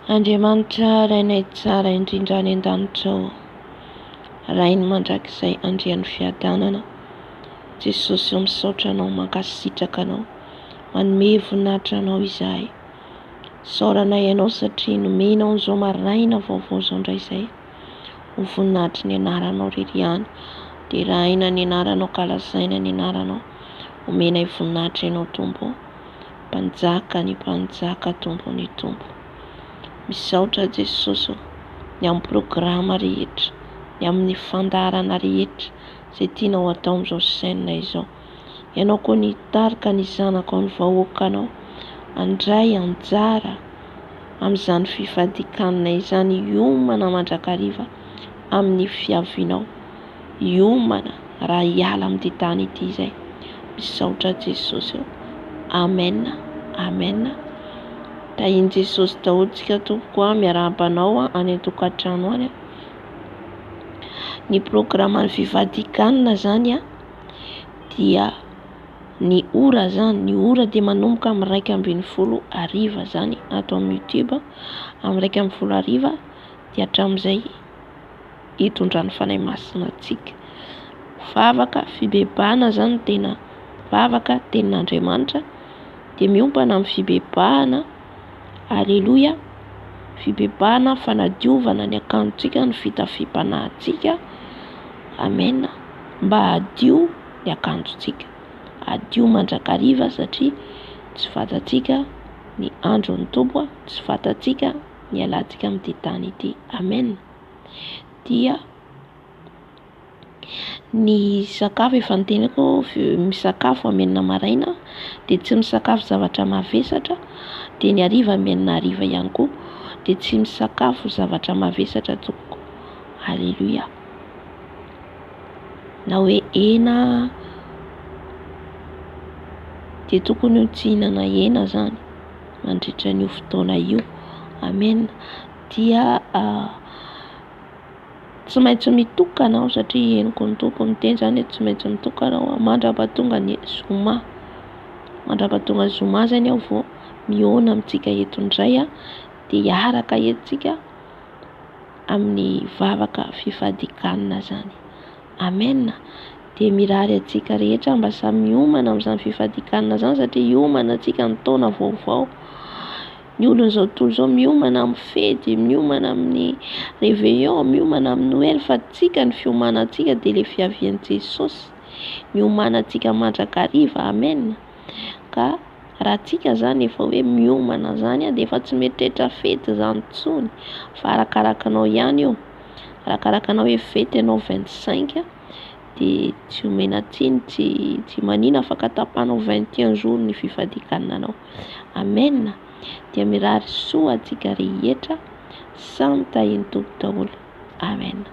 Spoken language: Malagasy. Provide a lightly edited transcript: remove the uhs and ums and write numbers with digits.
Andriamanitra Rainay tsara indrindra any an-danitra ô, Rain'ny mandrakizay Andrian'ny fiadanana, Jesosy ô misaotra Anao, mankasitraka Anao, manome voninahitra Anao izahay. Isaoranay Ianao satria nomenao an'izao maraina vaovao izao indray izay. Ho voninahitry ny anaranao irery ihany. Deraina ny anaranao, kalazaina ny anaranao. Omenay voninahitra Ianao Tompo ô. Mpanjaka ny mpanjaka Tompo ny Tompo. Misaotra Jesosy ô, ny amin'ny programa rehetra, ny amin'ny fandaharana rehetra izay tianao atao amin'izao chaîne izao. Ianao koa nitarika ny zanakao ny vahoakanao handray anjara amin'izany fifadikanina izany hiomana mandrakariva amin'ny fiavianao. Hiomana raha hiala amin'ity tany ity izay. Misaotra Jesosy ô. Amen. Amen. Tahin'i Jesosy daholo tsika tompoko a, miarahaba anao any an-tokantrano any. Ny programan'ny fifadikanina zany a dia ny ora zany, ny ora dia manomboka amin'ny 11 hariva zany ato amin'ny youtube, amin'ny 11 hariva dia hatramin'izay hitondran'ny Fanahy Masina antsika. Vavaka fibebahana zany no tena vavaka tenin'Andriamanitra dia miompana amin'ny fibebahana, aleloia, fibebahana, fanadiovana ny akanjontsika, ny fitafiam-panahintsika, amen, mba hadio ny akanjontsika, hadio mandrakariva satria tsy fantatsika ny andron'ny Tompo, tsy fantatsika ny hialantsika amin'ity tany ity, amen. Dia ny sakafo efa noteneniko, misakafo amin'ny enina maraina dia tsy misakafo zavatra mavesatra, dia ny hariva amin'ny enina hariva ihany koa dia tsy misakafo zavatra mavesatra tompoko. Aleloia. Na hoe hena dia tokony ho tsy hihinana hena zany mandritra an'io fotoana io. Amen. Dia tsy maintsy mitokana aho satria henoko ny Tompo miteny zany hoe tsy maintsy mitokana aho mandra-pahatonga ny zoma. Mandra-pahatonga ny zoma zany aho vao mihaona amintsika eto indray dia hiaraka eto tsika amin'ny vavaka fifadikanina zany. Amen. Dia mirary antsika rehetra mba samy miomana amin'izany fifadikanina izany satria hiomana antsika ny taona vaovao. Ny olon'izao tontolo izao miomana amin'ny fety, miomana amin'ny réveillon, miomana amin'ny Noely fa tsika ny fiomanantsika dia ilay fiavian'i Jesosy. Niomanantsika mandrakariva. Amen. Ka raha tsika zany efa hoe miomana zany dia efa tsy mieritreritra fety zany intsony fa arakaraka anao ihany io. Arakaraka anao hoe fety ianao 25 dia tsy omena tsiny, tsy tsy manina afaka tapahanao 21 jours ny fifadikanina anao. Amen. Dia mirary soa antsika rehetra samy tahin'ny Tompo daholo. Amen.